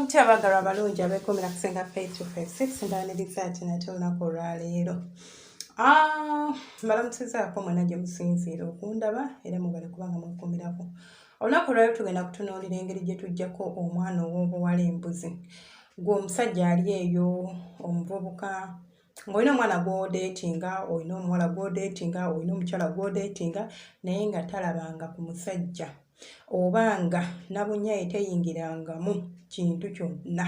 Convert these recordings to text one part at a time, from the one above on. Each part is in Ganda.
Mutya abaagalwa abalungi abeekuumira ku Senga Faith 256? Mbaaniriza ati nate olunaku olwaleero. Ah, mbalamusizaako mwena gye musinziira okundaba, era mubale kubanga mwekuumirako. Olunaku olwaleero tugenda kutunuulira engeri gye tuggyako omwana ow'obuwala embuzi. Gwe omusajja ali eyo, omuvubuka, ng'olina omwana gw'odeetinga, olina omuwala gw'odeetinga, olina omukyala gw'odeetinga, naye nga talabanga ku musajja oba nga nabunyaye teyingirangamu kintu kyonna.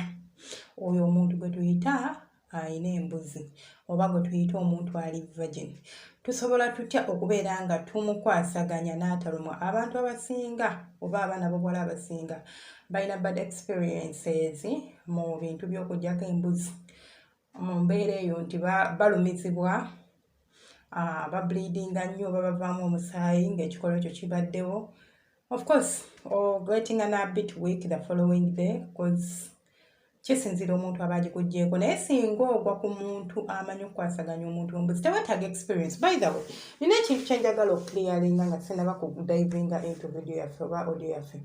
Oyo omuntu gwe tuyita alina embuzi oba gwe tuyita omuntu ali virgin, tusobola tutya okubeera nga tumukwasaganya n'atalumwa? Abantu abasinga oba abaana b'obuwala abasinga balina bad experiences mu bintu by'okuggyako embuzi, mu mbeera eyo nti balumizibwa, bableedinga nnyo oba bavaamu omusaayi ng'ekikolwa ekyo kibaddewo. Of course, or getting a bit weak the following day, 'cause kisinziira omuntu aba agikuggyeeko. Naye singa ogwa ku muntu amanyi okukwasaganya omuntu embuzi, teweetaaga experience. By the way, nina ekintu kyenjagala okuclearinga nga sinaba kudivinga into video yaffe oba audio yaffe.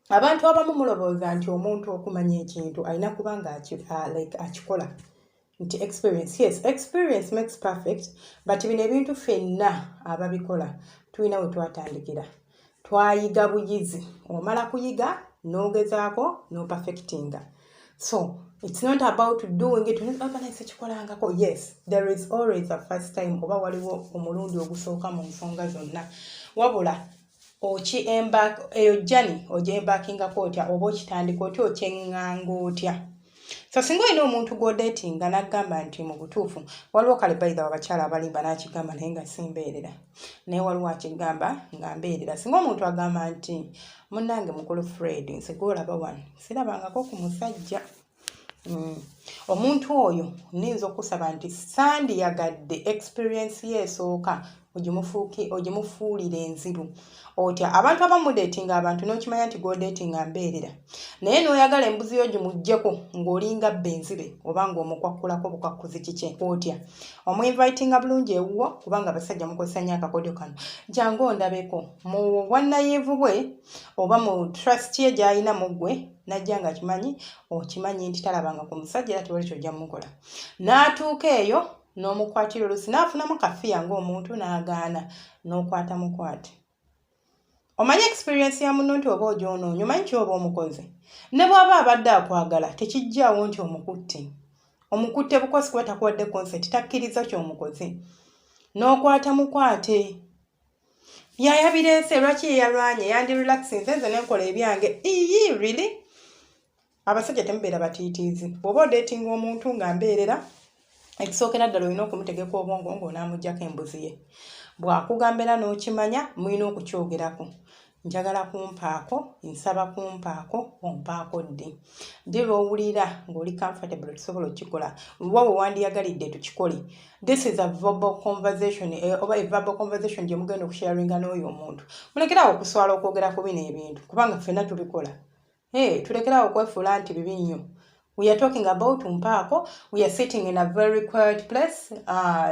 Abantu abamu mulowooza nti omuntu okumanya ekintu alina kuba nga like akikola, nti experience. Yes, experience makes perfect, but bino ebintu ffenna ababikola tulina we twatandikira. Twayiga buyizi, omala kuyiga n'ogezaako n'operfectinga. So it's not about doing it kikolangako. Yes, there is always a first time, oba waliwo omulundi ogusooka mu nsonga zonna. Wabula oki eyo journey ogyembarkingako otya, oba okitandika otya, okyeŋŋanga otya? So singa olina omuntu gw'odatinga n'agamba nti mu butuufu waliwo, kale baitha abakyala abalimba n'akigamba naye nga simbeerera, naye waliwo akigamba nga mbeerera. Singa omuntu agamba nti, "Munnange mukulu Fred, nze gw'olaba wano sirabangako ku musajja." Omuntu oyo nninza okusaba nti sandiyagadde experience ye esooka ogimufuulire enzibu. Otya abantu abamu datinga abantu n'okimanya nti gw'odatinga mbeerera, naye n'oyagala embuzi yo gimuggyeko ng'olinga bbenzibe oba ng'omukwakkulako bukwakkuzi kikye? Otya omuinvitinga bulungi ewuwo? Kubanga abasajja mukozesa nnyo akakodyo kano, "Jangu ondabeko." Mu bwannayiivu bwe oba mu trust ye gy'alina mu ggwe, najja nga kimanyi, okimanyi nti talabanga ku musajja era tewali kyojja mukola. N'atuuka eyo n'omukwatira olusi n'afunamu ka fear ng'omuntu n'agaana, n'okwata mukwate. Omanyi experience ya muno nti oba ogyonoonya, omanyi kyoba omukoze. Ne bw'aba abadde akwagala, tekijjaawo nti omukutte, omukutte bukosi, kuba takuwadde consent, takkiriza ky'omukoze, n'okwata mukwate. Yayabireese lwaki yeyalwanye? Yandi relaxinze, nze nenkola ebyange. Iyi, really, abasajja temubeera batiitiizi. Bw'oba odatinga omuntu nga mbeerera, ekisookera ddala olina okumutegeka obwongo ng'onaamugyako embuzi ye. Bw'akugamba era n'okimanya, mulina okukyogerako: "Njagala kumpaako, nsaba kumpaako, ompaako ddi? Ddi lw'owulira ng'oli comfortable tusobola okukikola? Wa we wandiyagalidde tukikole?" This is a verbal conversation, oba a verbal conversation gye mugenda okusharinga n'oyo omuntu. Mulekerawo okuswala okwogera ku bino ebintu, kubanga ffenna tubikola. Hey, tulekerawo okwefuula nti bibi nnyo. We are talking about mpaako. We are sitting in a very quiet place,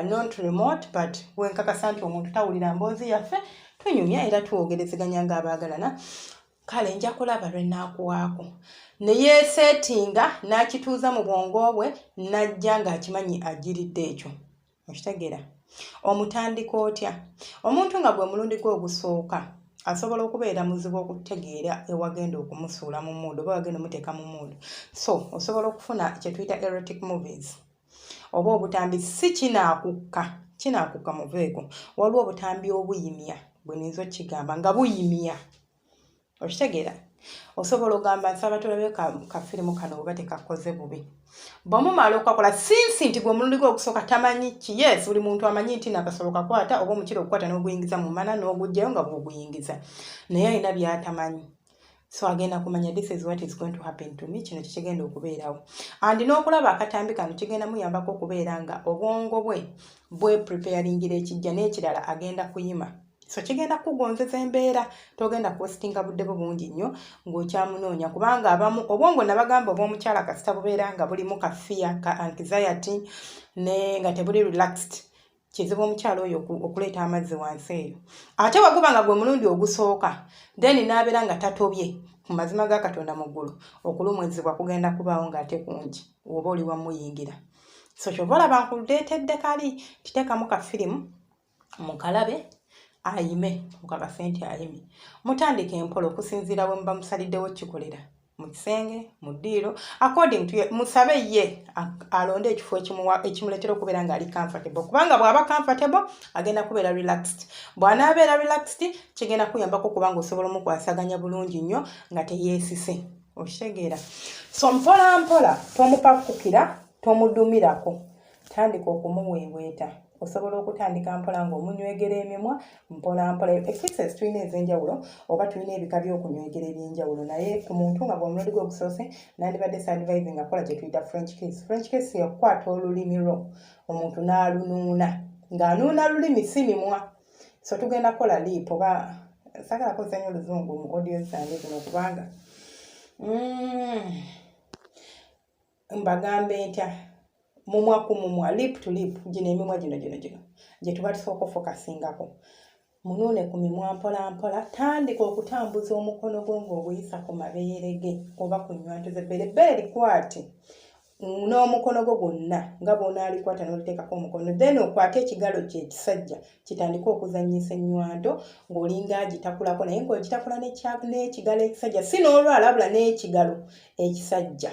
not remote, but wenkakasa nti omuntu tawulira mboozi yaffe. Tunyumya era twogerezeganya ng'abaagalana. Kale nja kulaba lwe nnaakuwaako. Ne yeeseetinga n'akituuza mu bwongo bwe, n'ajja ng'akimanyi agiridde ekyo. Okitegeera? Omutandika otya? Omuntu nga gwe mulundi gwe ogusooka, asobola okubeera muzibu okutegeera ewagenda okumusuula mu mood oba wagenda omuteeka mu mood. So osobola okufuna kye tuyita erotic movies oba obutambi. Si kinaakukka, kinaakukka muveeko. Waliwo obutambi obuyimya, bwe niyinza okukigamba nga buyimya. Okitegeera? Osobola ogamba, "Nsaba tulabe kafirimu kano oba tekakoze bubi." Bwemumala okukakola, since nti gwe omulundi gwe ogusooka, tamanyi ki. Yes, buli muntu amanyi nti nakasolo kakwata oba omukira okukwata n'oguyingiza mu mana n'ogugjayo nga bw'oguyingiza, naye alina by'atamanyi. So agenda kumanya, "This is what is going to happen to me, kino kikigenda okubeerawo." And n'okulaba akatambi kano kigenda muyambako okubeera nga obwongo bwe bwepreparingira ekijja. N'ekirala, agenda kuyima, so kigenda kugonzeza embeera. Togenda kuwastinga budde bwo bungi nnyo ng'okyamunoonya, kubanga abamu obwongo, nabagamba, obw'omukyala kasita bubeera nga bulimu ka fear, ka anxiety, ne nga tebuli relaxed, kizibu omukyala oyo okuleeta amazzi wansi eyo. Ate waguba nga gwe mulundi ogusooka, then n'abeera nga tatobye. Ku mazima ga Katonda, mu ggulu okulumwezebwa kugenda kubaawo ng'ate kungi oba oli wamuyingira. So kyova olaba nkuleetedde kali titeekamu ka firimu mukalabe ayime, okakase nti ayimye. Mutandika empola okusinziira bwe muba musaliddewo kikolera mu kisenge, mu ddiiro, according to musabe ye alonde ekifo ekimuleetera okubeera ng'ali comfortable, kubanga bw'aba comfortable agenda kubeera relaxed. Bw'anaabeera relaxed, kigenda kuyambako kubanga osobola omukwasaganya bulungi nnyo nga teyeesise, okitegeera? So mpola mpola, tomupakukira, tomudumirako, tandika okumuweeweeta. Osobola okutandika mpola ng'omunywegera emimwa mpola mpola. Kisses tulina ez'enjawulo oba tulina ebika by'okunywegera ebyenjawulo, naye ku muntu nga gw'omulundi gwe ogusoose, nandibadde advising akola kye tuyita French kiss. French kiss yakukwata olulimi lwo omuntu n'alunuuna, ng'anuuna lulimi, si mimwa. So tugenda kukola lip, oba saagala kozesa nnyo oluzungu mu audio zange zino, kubanga mbagambe ntya? Mumwa ku mumwa, lip to lip. Gino emimwa gino gino gino gye tuba tusooka ofocusingako. Munuune ku mimwa mpola mpola. Tandika okutambuza omukono gwo ng'oguyisa ku mabeere ge oba ku nnywanto z'ebbeere. Ebbeere likwate n'omukono gwo gwonna nga bw'onaalikwata n'oliteekako omukono, then okwate ekigalo kye ekisajja kitandike okuzannyisa ennywanto ng'olinga agitakulako, naye ng'ogitakula n'ekigalo ekisajja, si n'olwala, wabula n'ekigalo ekisajja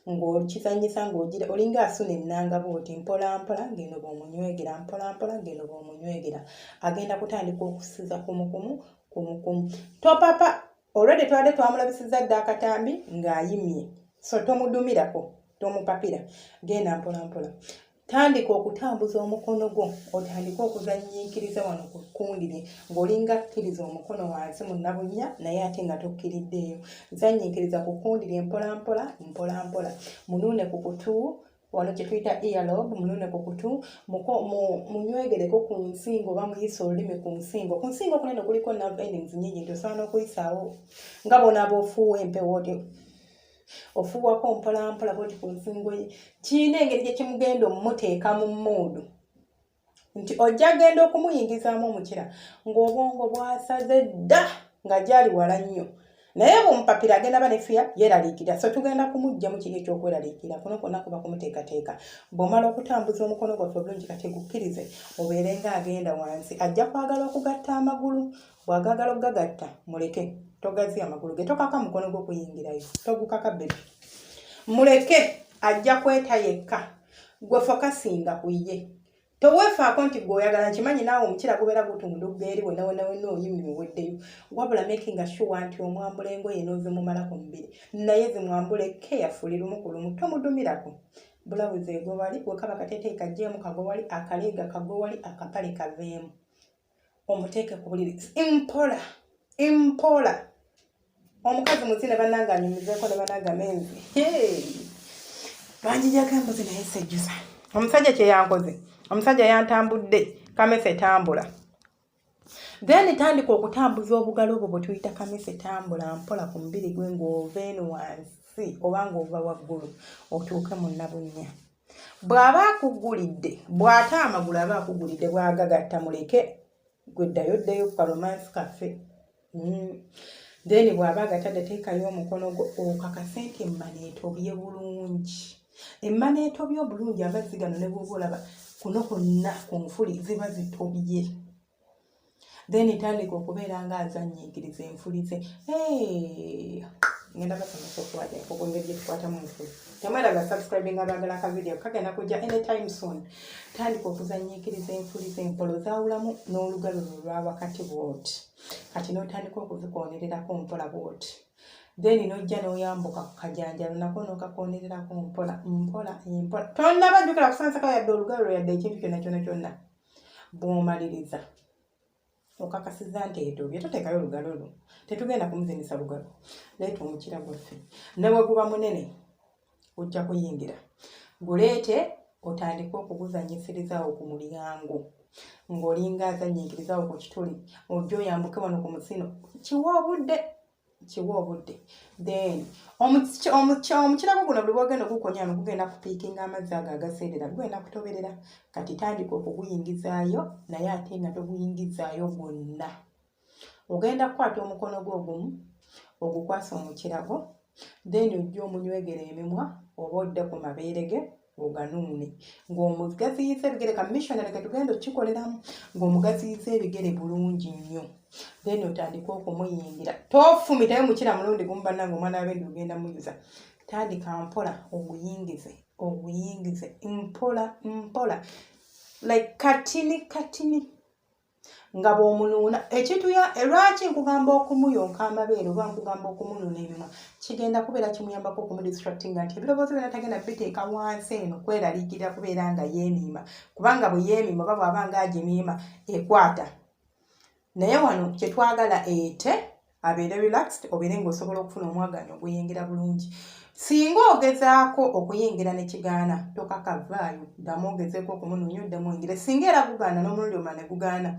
ng'okizannyisa ng'ogira olinga asuna ennanga bw'oti, mpola mpola ng'eno bw'omunywegera, mpola mpola ng'eno bw'omunywegera. Agenda kutandika okusiza kumukumu kumukumu. Topapa, olwedde tubadde twamulabisizza dda akatambi ng'ayimye, so tomudumirako, tomupapira, genda mpola mpola. Tandika okutambuza omukono gwo, otandike okuzannyiikiriza wano ku kkundi lye ng'olinga akkiriza omukono wansi mu nabunnya, naye ate nga tokkiriddeeyo. Zannyiikiriza ku kkundi lye mpola mpola, mpola mpola. Munuune ku kutu wano kye tuyita earlobe. Munuune ku kutu, munywegereko ku nsingo oba muyise olulimi ku nsingo. Ku nsingo kunene kuliko nerve endings nyingi nti osobola n'okuyisaawo nga bw'onaaba ofuuwa empewo oti ofuuwako mpola mpola bwoti ku nsingo ye. Kirina engeri gye kimugenda omumuteeka mu mood nti ojja genda okumuyingizaamu omukira ng'obwongo bwasaze dda nga gyali wala nnyo, naye bwomupapira agenda ba ne fear, yeeraliikirira. So tugenda kumuggyamu kiri ekyokweraliikirira kuno kwonna kuba kumuteekateeka. Bw'omala okutambuza omukono gwaffe obulungi, kati gukkirize obeere nga agenda wansi. Ajja kwagala okugatta amagulu. Bw'agaagala okugagatta, muleke, togaziya amagulu ge, tokaka mukono gwo kuyingirayo, togukaka baby, muleke, ajja kweta yekka. Gwe focusinga ku ye, toweefaako nti gwe oyagala. Nkimanyi naawe omukira gubeera gutundugga eri wonna wonna wonna, oyimye oweddeyo, wabula making sure nti omwambula engoye n'ozimumala ku mubiri, naye zimwambule carefully, lumu ku lumu, tomudumirako. Bulawuzi egwe wali, wekaba kateeteeyi kajjeemu kagwe wali, akaleega kagwe wali, akapale kaveemu, omuteeke ku buliri mpola mpola. Omukazi muzine bannange, anyumizeeko ne bannange amenzi banjijako embuzi, naye sejjusa omusajja kye yankoze. Omusajja yantambudde kamese etambula. Then tandika okutambuza obugalo obwo bwe tuyita kamese tambula mpola ku mubiri gwe, ng'ova eno wansi oba ng'ova waggulu otuuke mu nabunnya. Bw'aba akugulidde, bw'ate amagulu aba akugulidde, bw'agagatta, muleke, gwe ddayo ddayo ku ka romance kaffe. Then bw'aba agatadde, teekayo omukono gwo okakase nti emmana etobye bulungi. Emmana etobye obulungi, amazzi gano ne bw'oba olaba kuno kwonna ku nfuli ziba zitobye. Then tandika okubeera nga azannyiikiriza enfuli ze. Ngenda basomesa okukwata enkoko, engeri gye tukwatamu enfuli. Temwerabira subscribing abaagala ka video kagenda kujja anytime soon. Tandika okuzannyiikiriza enfuli ze empolo, zaawulamu n'olugalo lwo lwa wakati bwoti. Kati n'otandika okuzikoonererako mpola bwoti, then n'ojja n'oyambuka ku kajanjalo nako n'okakoonererako mpola mpola mpola. Tonnaba jjukira kusansako yadde olugalo lwo, yadde ekintu kyonna kyonna kyonna. Bw'omaliriza okakasiza nti etobye, toteekayo olugalo lwo, tetugenda kumuzinisa lugalo. Leeta omukira gwaffe, ne bwe guba munene ojja kuyingira. Guleete otandike okuguzannyisirizaawo ku mulyango ng'olinga azannyiikirizaawo ku kituli, ojja oyambuke wano ku musino. Kiwa obudde, kiwa obudde. Then omukira gwo guno buli bwogenda ogukonya wano gugenda kupiikinga amazzi ago agaseerera, gugenda kutoberera. Kati tandika okuguyingizaayo, naye ate nga toguyingizaayo gwonna. Ogenda kukwata omukono gwo ogumu Ogukwasa omukira gwo, then ojja omunywegera emimwa oba odde ku mabeere ge oganuune ng'omugaziyiza ebigere. Ka missionary ketugenda okukikoleramu, ng'omugaziyiza ebigere bulungi nnyo, then otandike okumuyingira. Tofumitayo mukira mulundi gumu, bannange, omwana wabendi ogenda muyuza. Tandika mpola, oguyingize, oguyingize mpola mpola, like katini katini, nga bw'omunuuna. Ekintu lwaki nkugamba okumuyonka amabeere oba nkugamba okumunuuna emimwa, kigenda kubeera kimuyambako okumudistractinga nti ebirowoozo byonna tagenda biteeka wansi eno kweraliikirira kubeera nga yeemiima, kubanga bwe yeemiima oba bw'aba nga agimiima ekwata. Naye wano kyetwagala ete abeere relaxed, obeere ng'osobola okufuna omwaganya oguyingira bulungi. Singa ogezaako okuyingira ne kigaana, tokakavaayo, ddamu ogezeeko okumunuunya, oddemu oyingire. Singa era gugaana n'omulundi omulala ne gugaana,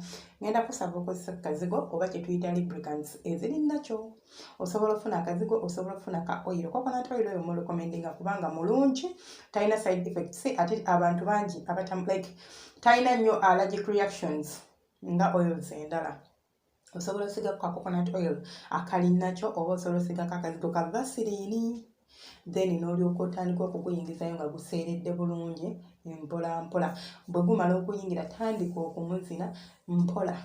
ngenda kusaba okozesa kazigo oba kye tuyita lubricants eziri nakyo. Osobola okufuna akazigo, osobola okufuna ka oil, coconut oil oyo murecommendinga kubanga mulungi, talina side effects, ate abantu bangi abatam like talina nnyo allergic reactions nga oils endala. Osobola osigako ka coconut oil akali nakyo, oba osobola osigako akazigo ka Vaseline, then n'olyoka otandika okuguyingizayo nga guseeredde bulungi mpola mpola. Bwe gumala okuyingira, tandika okumuzina mpola.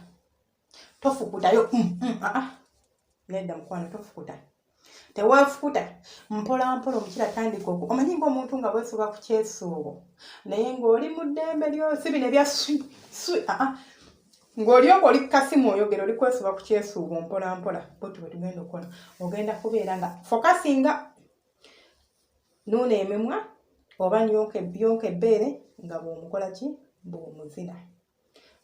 Tofukutayo, ah, ah. Nedda mukwano, tofukuta, teweefukuta, mpola mpola. Omukira tandika oku omanyi ngaomuntu nga bwesuba ku kyesuubo, naye ng'oli mu ddembe lyosi, bino ebya swi swi, aa ah, ah. Ng'oli okwo oli kukasimu oyogera, oli kwesuba ku kyesuubo mpola mpola. Bwetu bwe tugenda okukola. Ogenda kubeera nga focusinga, nuuna emimwa oba yonka ebbeere nga bw'omukola ki, bw'omuzina.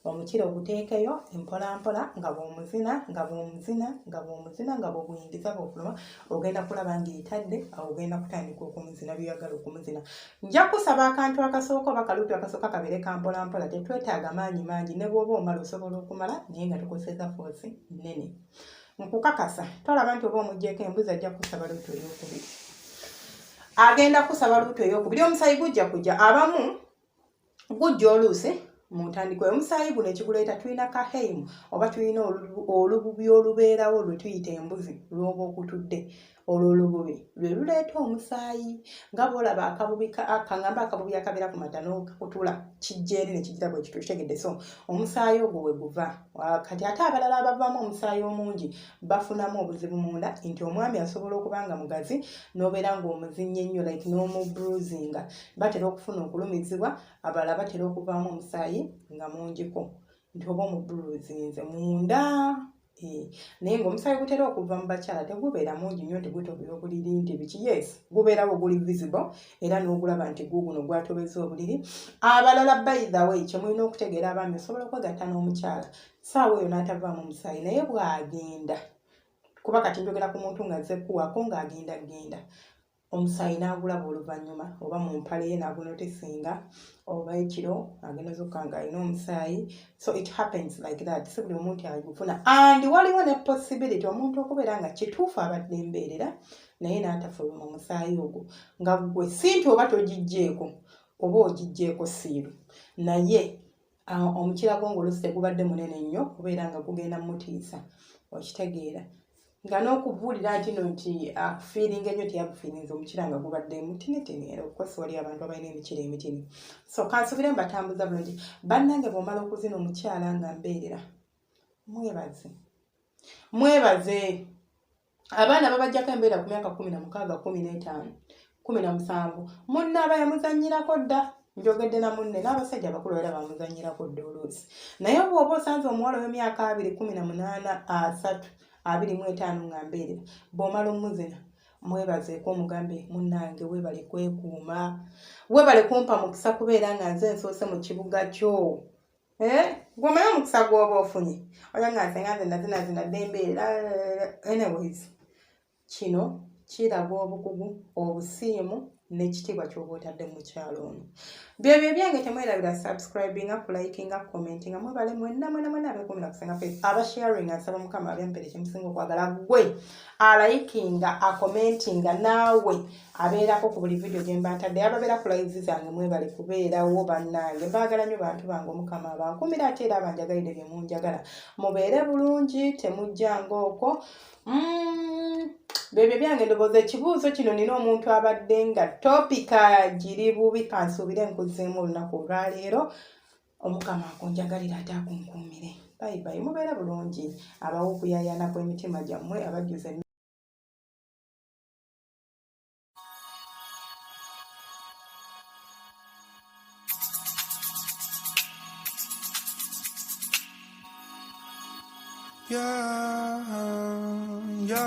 Omukira oguteekeyo mpola mpola nga bw'omuzina, nga bw'omuzina, nga bw'omuzina, nga bw'oguyingiza, bw'ofuluma. Ogenda kulaba ng'etadde awo, ogenda kutandika okumuzina by'oyagala okumuzina. Nja kusaba akantu akasooka oba kaluutu akasooka kabeere ka mpola mpola, tetwetaaga maanyi mangi. Ne bw'oba omala, osobola okumala, naye nga tukozesa force nnene. Nkukakasa tolaba nti oba omuggyeko embuzi, ajja kusaba luutu eyokubiri, agenda kusaba luutu eyokubiri. Omusaayi gujja kujja, abamu gujja oluusi mu ntandikwa. Omusaayi guno ekiguleeta, tulina ka hymen oba tulina olububi olubeerawo lwe tuyita embuzi lw'oba okutudde. Olwo olububi lwe luleeta omusaayi, nga bw'olaba akabubi kaŋŋamba akabubi akabeera ku mata n'okakutula, kijja eri ne kigira bwe kityo, kitegedde? So omusaayi ogwo we guva. Kati ate abalala abavaamu omusaayi omungi bafunamu obuzibu munda, nti omwami asobola okuba nga mugazi n'obeera ng'omuzinye ennyo, like n'omubruisinga, batera okufuna okulumizibwa. Abalala batera okuvaamu omusaayi nga mungiko, nti oba omubruisinze munda. Naye ng'omusaayi gutera okuva mu bakyala tegubeera mungi nnyo nti gutobera obuliri nti biki. Yes, gubeerawo, guli visible, era n'ogulaba nti guguno gwatobeza obuliri. Abalala, by the way, kyemulina okutegeera abaami, osobola okwegatta n'omukyala saawa eyo n'atavaamu omusaayi, naye bw'agenda kuba, kati njogera ku muntu nga azze kuwaako, ng'agenda genda, omusaayi n'agulaba oluvannyuma oba mu mpale ye n'agunotisinga, oba ekiro agenda zokka ng'alina omusaayi. So it happens like that, si buli omuntu agufuna. And waliwo ne possibility omuntu okubeera nga kituufu abadde embeerera, naye n'atafuluma omusaayi ogwo, nga ggwe si nti oba togiggyeeko oba ogiggyeeko siiru, naye omukira gwo ng'oluusi tegubadde munene nnyo kubeera nga gugenda mutiisa, okitegeera, nga n'okubuulira nti no nti akufiiringa ennyo, teyagufiirinze omukira nga gubadde mutinitini. Era okukosa wali abantu abalina emikira emitini. So kansubire mbatambuza bulungi, bannange. Bw'omala okuzina omukyala nga mbeerera, mwebaze, mwebaze. Abaana babajjako embeera ku myaka 16, 15, 17. Munne aba yamuzannyirako dda. Njogedde na munne, n'abasajja abakulu era bamuzannyirako dda oluusi. Naye bw'oba osanze omuwala ow'emyaka 20, 18, 30, 25 nga mbeerera, bw'omala omuzina, mwebazeeko, omugambe, "Munnange, weebale kwekuuma, weebale kumpa mukisa kubeera nga nze nsoose mu kibuga kyo." Eh? Gwomanyi omukisa gw'oba ofunye, oya nga nsenga nze nazinazina dde embeerera. Anyways, kino kiraga obukugu, obusiimu n'ekitiibwa ky'oba otadde mu mukyalo ono. Byebyo ebyange. Temwerabira subscribinga, kulikinga, commentinga. Mwebale mwenna mwena mwena abekumira kusenga face, abasharinga. Nsaba Mukama abyempere kyemusinga okwagala, gwe alikinga, acommentinga, naawe abeerako ku buli video gye mba ntadde, ababeera ku live zange, mwebale kubeerawo bannange. Mbaagala nnyo bantu bange. Omukama abankumira, ate era abanjagalire bye munjagala. Mubeere bulungi, temujjanga okwo. Byebyo byange ndowooza ekibuuzo kino nina omuntu abadde nga topika giri bubi kansuubire nkuzzeemu olunaku olwaleero. Omukama akunjagalire ate akunkuumire. Bye bye, mubeere bulungi. Abawe okuyayaana kw'emitima gyammwe abajjuze. Yeah, yeah.